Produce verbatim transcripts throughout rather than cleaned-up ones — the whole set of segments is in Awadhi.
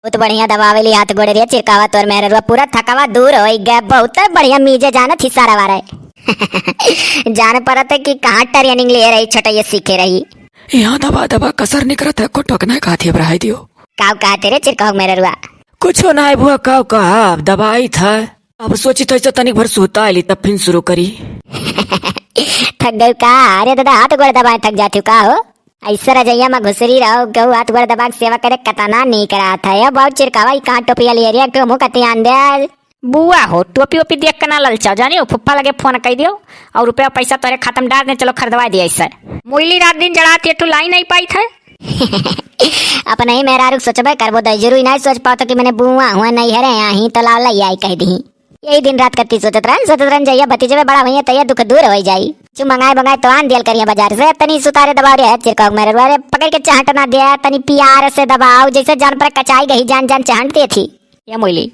बहुत बढ़िया दबावेली हाथ गोड़ रे चिरकावा तोर मेहररुआ, पूरा थकावा दूर होइ गए। बहुत बढ़िया मीजे जानत ही सारा वारे। जान परत है कि कहाँ training लिए रही, छोटइये सीखे रही। यहाँ दबा दबा कसर निकरत है, को टोकना है, काथी अब रहाई दियो। काउ कहते रे चिरकावा मेहररुआ? कुछो नाहीं बुआ, काउ कहा, अब दबाई था। अब सोची तो ऐसे तनिक भर सुता ली, तब फिर शुरू करी। थक गई का? अरे दादा, हाथ गोड़ दबाए थक जाती हो का हो? ऐसे रजैया में घुसरी रहो, केहू हाथ गोड़ दबा के सेवा करे, कतना नीक रहत है। अब बहुत चिरकावा, ई कहाँ टोपिया लिए रे, एक ठो मुँह कतियान दे। बुआ हो, टोपी ओपी देख के ना ललचाओ, जानी हो, फुफ्फा लगे फोन कई दियो और रुपया पैसा तोरे खाता में डाल दे, चलो खरीदवा दिया ऐसे। मोइली रात दिन जड़ात, ये ठो लाई नहीं पाई थे। अपने ही मेहरारू के सोचबे करबो, दई जरूरी नहीं सोच पाओ तो कि मैंने बुआ हुआ नहीं है रे, यहीं तो लाव लई आई कह दी। यही दिन रात कत्ती सोचत रहन, सोचत रहन, जइया भतीजवे बड़ा होइया, तइया दुख दूर होइ जाई। चु मंगाए मंगाए तो आन दियल करिया बाजार से, तनी सुतारे दबाव रे, चिरकाव मेहररुआ रे, पकड़ के चाहट ना दे, तनी प्यार से दबाव, जैसे जान पर कचाई गही, जान जान चाहट दे थी। ये मोइली।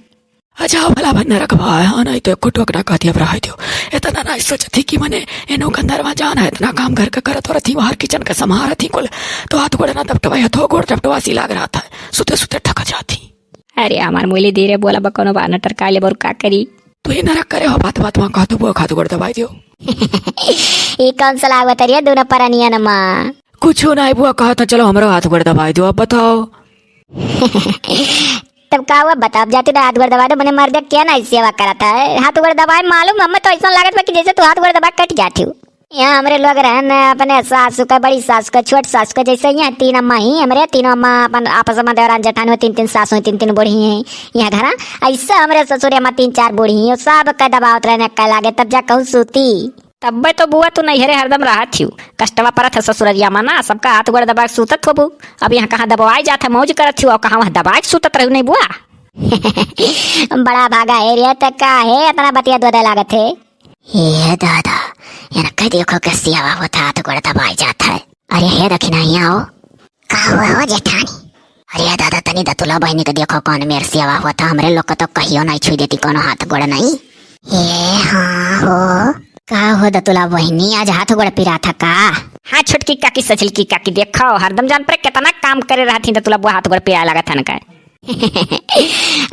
अच्छा, भला बन रखवा है, हाँ, नहीं तो एको टोक ना कहती, अब रहाई दियो। इतना ना सोचत थी कि मने एनो गंधर्वा जान है, इतना काम घर का करत औरत ही, बाहर किचन का संभारत ही कुल, तो हाथ गोड़ ना दबटवाई, हथो गोड़ दबटवा सी लाग रहा था, सुते सुते थक जाती। अरे हमार मोइली, धीरे बोला बा, कोनो बहाना टरका ले बरु का करी। तू ही नरक करे हो, बात बात में कह दो, बुआ, हाथ गोड़ दबाई दियो। ई कौन सलाह बतरिया दोनों परनियन माँ? कुछ ना बुआ, कहा था चलो हमरो हाथ गोड़ दबाई दियो, अब बताओ। तब का हुआ, बताओ, जाती ना हाथ गोड़ दबा दो, मने मर्दे क्या ना सेवा करत है, हाथ गोड़ दबाए मालूम, हमें तो ऐसा लागत बा कि जैसे तू हाथ गोड़ दबा कट जाती हो। यहाँ हमरे लोग रहन अपने सासू का, बड़ी सासू का, छोट सासू का, जैसे यहाँ तीन अम्मा ही हमरे, तीनों अम्मा अपन आपस में देवरान जेठान में तीन तीन सासू, तीन तीन बूढ़ी हैं यहाँ घरा। ऐसे हमरे ससुर अम्मा तीन चार बूढ़ी हैं, सब का दबावत रहने का लागे, तब जा कहूँ सूती। तब्बे तो बुआ तू नैहरे हरदम रहत हिउ, कष्टवा परत है ससुररिया में ना, सबका हाथ गोड़ दबा के सूतत होबू। अब यहाँ कहाँ दबवाए जात है, मौज करत हिउ, और कहाँ वहाँ दबा के सूतत रहू नहीं बुआ। बड़ा भागा है रे, त का है इतना बतिया दो लागत है। हे दादा, इनका देखो के सियावा होता, हाथ गोड़ दबाई जात है। अरे हे दखिना, यहाँ आओ। का हुआ हो जेठानी? अरे दादा, तनी दतुला बहिनी के देखो, कौन मेर सियावा होता, हमरे लोग के तो कहियो नहीं छुई देती, कोनो हाथ गोड़ नहीं। ए हाँ हो। का हो दतुला बहिनी, आज हाथ गोड़ पिरा था का? हाँ छोटकी काकी, सझिलकी काकी, देखो हरदम जान पर कितना काम करे रहती दतुला बुआ, हाथ गोड़ पिराए लगा था न का।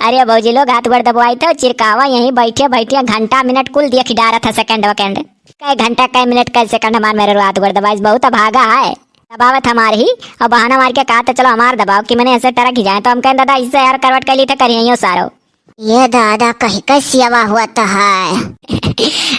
अरे भौजी लोग, हाथ गोड़ दबवाई तो चिरकावा यहीं बैठे बैठे घंटा मिनट कुल देख डारा था, सेकंड वकेंड। कै घंटा, कै मिनट, कै सेकंड हमार मेहररुआ हाथ गोड़ दबाइस, बहुत अभागा है। दबावत हमार ही, और बहाना मार के कहा तो चलो हमार दबाओ कि मने ऐसे टरक ही जाए, तो हम कहें दादा इससे यार करवट कर ली थे करियो सारो। ये दादा कहीं कैसी आवा हुआ तो है।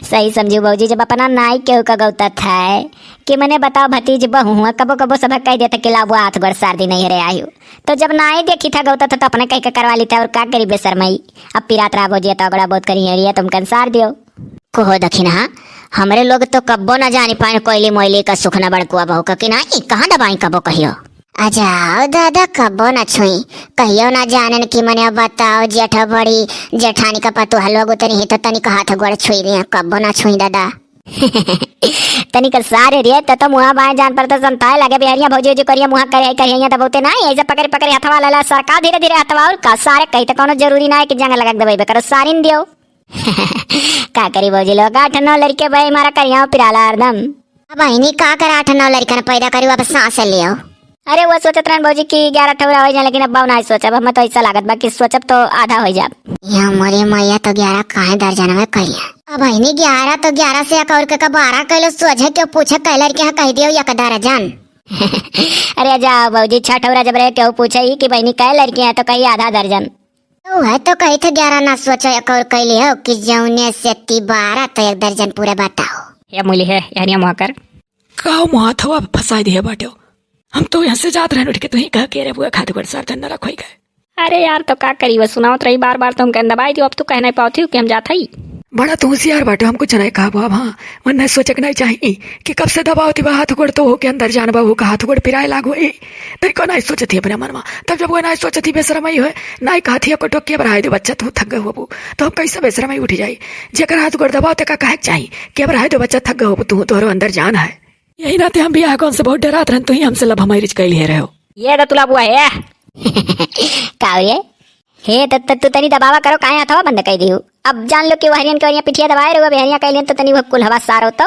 सही समझू भौजी, जब अपना नाई केहू का गौतत है कि मने बताओ भतीज बहू हुआ, कबो कबो सब कह देता कि लाबो हाथ गोड़ सार दी नहीं रे आयु। तो जब नाई देखी था गौतत तो अपने कह के करवा ली था, और का करी बेशरमई। अब पिरात रहा भौजी तो अगड़ा बहुत करी है, तुम कंसार दियो। कहो दखिनहा, हमरे लोग तो कब्बो न जानी पाइन कोइली मोइली का सुख न बड़कुआ बहू का कि नाई, कहाँ दबाई कब्बो कहियो। अजाओ दादा, कब्बो न छुई, कहियो न जानन कि मने बताओ जेठ बड़ी जेठानी का पतुहा लोग उतनी ही तो तनिक हाथ गोड़ छुई दिया, कब्बो न छुई दादा। तनिक सारे रे, त तो मुहा बाएं जान पर तो संताए लगे बिहारिया भौजी जो करिया मुहा करे, करिया त बहुते नाई, ऐसे पकड़ पकड़ हथवा लाला सरका धीरे धीरे हथवा, और का सारे कही तो कोनो जरूरी ना है कि जंग लगा के दबाई करो, सारिन दियो। का करी भौजी लोग, आठ नौ लड़के भाई मारा करिया पिराला हरदम। अब बहिनी का कर आठ नौ लड़कन पैदा करी, वापस सांस लियो। अरे वो सोचत रहन भौजी कि ग्यारह ठौरा हो जाए, लेकिन अब ना सोचब, हमें तो ऐसा लागत बा कि सोचब तो आधा हो जाब। या मोरे मैया, तो ग्यारह काहे दर्जन में करिया। अब बहिनी ग्यारह तो ग्यारह से एक और के का बारह कैलो, सोझे क्यों पूछे कै लड़के हैं, कह दियो एक दर्जन। अरे जाओ भौजी, छह ठौरा जब रहे क्यों पूछे ही कि बहिनी कै लड़के हैं तो कही आधा दर्जन। तो है तो कही थे ग्यारह ना सोचो, एक और कैली हो कि जौने से ती बारह तो एक दर्जन पूरे बताओ। हे मुली हे, यार ये मुहा कर। का मुहा थवा फंसाई दिया बाटो। हम तो यहाँ से जात रहन उठ के, तू ही कह के रे बुआ खाद गोड़ सार धन न रखोई गए। अरे यार, तो का करी, वो सुनावत रही बार बार, तो हम कहन दबाई दियो, अब तू कह नहीं पावत ही कि हम जात हई। बड़ा तू होशियार बाटो, हम कुछ नहीं कहबो अब। हाँ, मन नहीं सोचे के नहीं चाहिए कि कब से दबावती बा हाथ गोड़, तो हो के अंदर जान बा, हो का हाथ गोड़ पिराए लाग होई। तेरे को नहीं सोचती अपने मन में, तब जब वो नहीं सोचती बेशरमई होए, नहीं कहती है को टोक के अब रहाई दे बच्चा, तू थक गए होबू, तो हम कैसे बेशरमई उठ जाई? जेकर हाथ गोड़ दबाओ ते का कहे के चाही कि अब रहाई दे बच्चा, थक गए होबू, तू तोहरो अंदर जान है। यही नाते हम बियाह कौन से बहुत डरात रहन, तू ही हमसे love marriage कैली है रहो। ये तो तुला बुआ है। का हो ये? हे, त, त, तू तनी दबावा करो, काहे हथवा बंद कर दियो? अब जान लो कि वहरियन के वहरिया पिठिया दबाए रहो, बेहरिया कह लियन तो तनी वो कुल हवा सारो तो।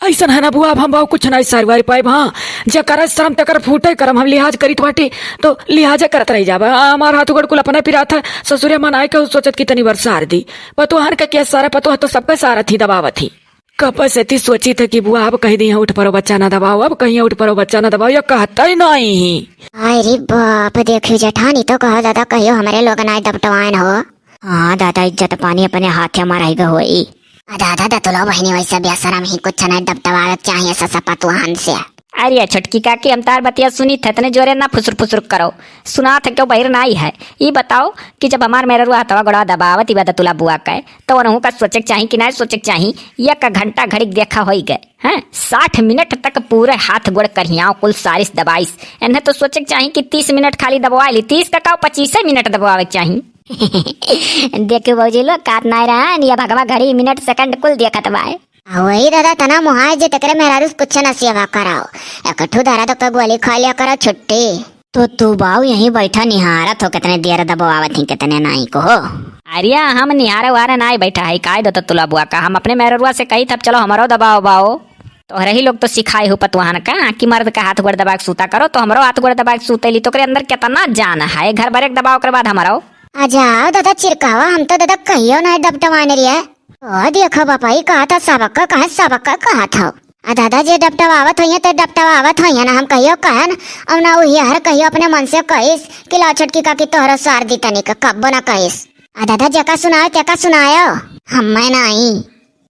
अइसन है ना बुआ, अब हम बाऊ कुछ नाहीं सारी वारी पाइब। हाँ, जेकर सरम तेकर फूटे करम, हम लिहाज करित बाटी तो लिहाजे करत रहि जाब। हाँ, हमार हाथ गोड़ कुल अपने पिरात है, ससुरे मन आए के सोचत कि तनी बर सार दी। पतोहन के क्या सारा, पतोह तो सबके सारत ही दबावत ही। कब से ती सोचित है कि बुआ अब कहि दिहे उठ परो बच्चा ना दबाओ, अब कहिये उठ परो बच्चा ना दबाओ, या कहतइ नाहीं। अरे बाप, देखियो जेठानी तो कहो दादा, कहियो हमरे लोग नाहीं दबटवाइन हो। हाँ दादा, इज्जत पानी अपने हाथे मराइबे होई। आ दादा, दतुलो बहिनी वइसे बेसरम ही, कुछ नाहीं दबटवावे के चाहिए ससा पतुआहन से। अरे छोटकी काकी, हम तार बतिया सुनित है, तने जोरे ना फुसुर फुसुर करो। सुनात है क्यों बहिर नाहीं है। ई बताओ कि जब हमार मेहररुआ हथवा गोड़वा दबावत ही बा दतुला बुआ के, तो उनहू का सोचे के चाही कि नाहीं सोचे के चाही? एक घंटा घड़ी के देखा होई गए, हैं? साठ मिनट तक पूरे हाथ गोड़ करियाव कुल सारिस दबाइस। इन्हें तो सोचे के चाही कि तीस मिनट खाली दबवाइ ली, तीस का का पच्चीसे मिनट दबवावे के चाही। देखियो भौजी लोग, कात नाहीं रहन, ये भगवा घड़ी मिनट सेकंड कुल देखत बाए। आ वही दादा, तना मुहाय जे तेकरे मेहरारू से कुछ ना सेवा कराओ, एक ठू दर्द के गोली खा लिया करो, छुट्टी। तो तू बाऊ यहीं बैठा निहारत हो, कितने देर दबवावत ही, कितने नाहीं को हो। अरे हम निहारे उहारे नाहीं बैठा है, काय दो तो तुला बुआ का, हम अपने मेहररुआ से कही तब चलो हमरो दबाओ बाओ। तोहरे ही लोग तो सिखाए हो पतवाहन का कि मर्द का हाथ गोड़ दबा के सूता करो, तो हमरो हाथ गोड़ दबा के सूते ली, तो ओकरे अंदर कितना जान है, घर भरे के दबाओ, ओकरे बाद हमरो। आ जाओ दादा चिरकावा, हम तो दादा कहियो नाहीं दबटवाने रिया। ओ देखो बापा, ई कहत ह सबक, कहे सबक कहत हौ। आ दादा जे डपटवावत होइहें, ते डपटवावत होइहें ना, हम कहियो कहन, और ना उही हर कहियो अपने मन से कहिस कि लाओ छोटकी काकी तोहरो सार दी तनिक, कब्बो ना कहिस। आ दादा जेका सुनायो, तेका सुनायो, हम्मे नाहीं।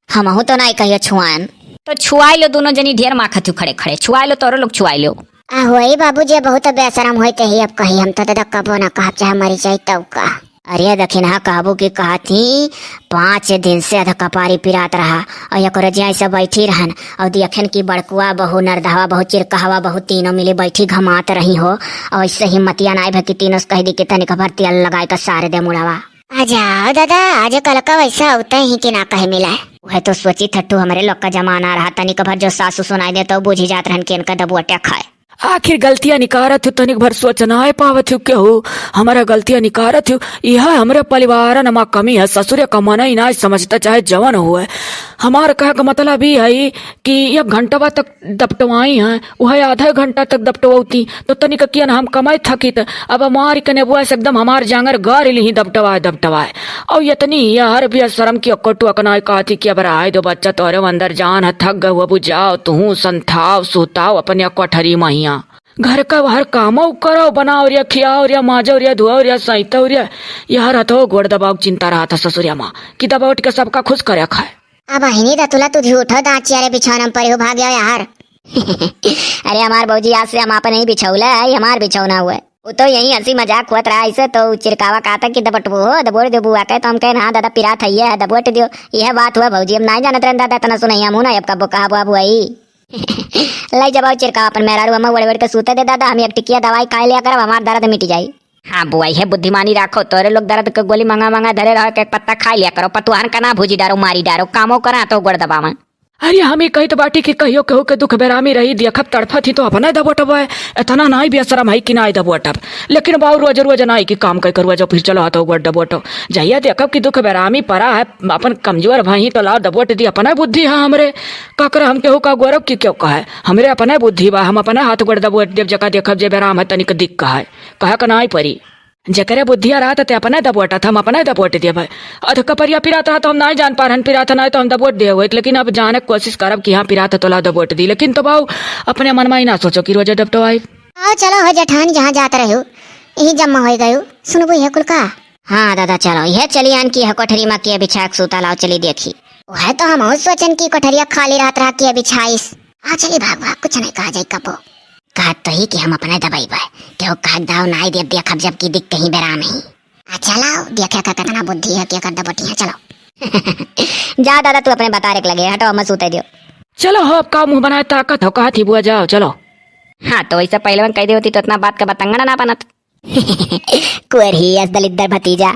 हमहू तो नाहीं कहियो छुआन। तो छुआई लो दोनों जनी, ढेर माखत हू खड़े खड़े, छुआई लो, तोरो लोग छुआई लो। आ होई बाबू, जे बहुत बेसरम होई ते ही अब कही, हम तो दादा कबो ना कहब, चाहे मरी जाई तब का। अरे दखिनहा कहबू कि कहत ही, पाँच दिन से अध कपारी पिरात रहा, और एक रोजिया ऐसे बैठी रहन, और देखन कि बड़कुआ बहू, नरदहवा बहू, चिरकहवा बहू, तीनों मिली बैठी घमात रही हो, और ऐसे हिम्मतिया नाई भे कि तीनों से कह दी कि तनिक भर तेल लगाए का सारे दे मुड़वा। आ जाओ दादा, आजकल का वैसा होता ही कि ना कहे मिला है। वह तो सोची थट्टू, हमरे लोग का जमाना रहा, तनिक भर जो सासू सुनाई दे तो बूझी जात रहन कि इनका दबुअट्या खाए। आखिर गलतियाँ निकारत हू, तनिक भर सोच नाय पावत हू केहू, हमारा गलतियाँ निकारत हू। यह हमरे परिवारन मा कमी है, ससुरे का मनई नाय समझता, चाहे जवन हुए। हमार कहे का मतलब ई है कि एक घंटवा तक दपटवाई हैं, वह आधा घंटा तक दपटवौती, तो तनिक कियन हम कमाई थकित। अब हमार कने बुआ से एकदम हमार जांगर गार लिही दपटवाए, दपटवाए। और इतनी यार बेसरम की अक्को टोकना कहती कि अब रहाई दो बच्चा, तोरे अंदर जान है, थक गए हुआ, बुझाओ, तुहू संथाओ, सुताओ अपने कोठरी महिया। घर का बाहर कामो करो, बनाओ रिया, खियाओ रिया, माजो रिया, धुआओ रिया, सैतो रिया। यार हथो गोड़ दबाओ चिंता रहा था ससुरिया माँ कि दबौट के सबका खुश करे खाए। अब बहिनी दतुला तू झूठो दाँत चियारे बिछौना में पड़ी हो, भाग जाओ यार। अरे हमार भौजी आज से हम आपन नहीं बिछौले है, हमार बिछौना हुए। वो तो यही हंसी मजाक हुआ रहा, ऐसे तो चिरकावा कहा था कि दबटबो हो, दबोड़ दे बुआ के, तो हम कहे, "हाँ दादा, पिरात है, ये है, दबोट दियो।" यह बात हुआ भौजी, हम नहीं जानत रहन दादा, इतना सुनैया मुँह ना, अब कबो कहा बुआ बुआई। लाई जब आओ चिरकावा अपन मेहरारू, हम ओढ़ ओढ़ के सूते दे दादा, हम एक टिकिया दवाई खाए लिया करब, हमार दर्द मिट जाई। हाँ बुआ, यह बुद्धिमानी राखो, तोरे लोग दर्द के गोली मंगा मंगा धरे रहो, एक पत्ता खाए लिया करो, पतुआन का ना भूजी डारो, मारी डारो, कामो करा तो गोड़ दबावा। अरे हम ही कहित बाटी कि कहियो केहू के दुख बेरामी रही, देखब तड़फत ही तो अपने दबोटब है। इतना नाई बेसरम है कि नाई दबोटब। लेकिन बाऊ रोज रोज नाई कि काम कई करुआ जो फिर चलो हाथो गोड़ दबोटो। जहिया देखब कि दुख बेरामी परा है, अपन कमजोर भई तो लाओ दबोट दी, अपने बुद्धि है हमरे। काकर हम केहू का गौरव की क्यों कहे? हमरे अपने बुद्धि बा, हम अपने हाथ गोड़ दबोट देब, जका देखब जे बेराम है तनिक दिक्क है। कहे का नाई परी। जेकरे बुद्धिया रहत ते अपने दबोटत, हम अपने दबोट देबै। अध कपरिया पिरात रहा तो हम नाय जान पारहन पिरात, नाय तो हम दबोट दे होइत, लेकिन अब जाने के कोशिश करब कि हाँ पिरात तोला दबोट दी, लेकिन तो बाऊ अपने मन में ही ना सोचो कि रोजे दबटो आई। आओ चलो हो जेठान, जहाँ जात रहे हो, यही जम्मा हो गयो। सुनबो यह कुल का? हाँ दादा चलो, यह चली आन की यह कोठरी में के बिछा के सूता लाओ, चली देखी। वह तो हम सोचन की कोठरिया खाली रहत रहा के बिछाइस। आ चली भाग भाग, कुछ नहीं कहा जाए कबो। कहत तो ही कि हम अपने दबाई बा, केहू कहत दाव नाई देब, देखब जब की दिख कहीं बेराम ही। आ चलाओ, देखे का कितना बुद्धि है, के कर दबोटी है, चलो। जा दादा, तू अपने बतारे के लगे, हटो, हम सूते दियो। चलो हो, अब का मुंह बनाए ताकत हो, कहा थी बुआ, जाओ, चलो। हाँ, तो वैसे पहले में कह दे होती तो इतना बात का बतंगड़ा ना बनत। कुरही अस दलिद्दर भतीजा।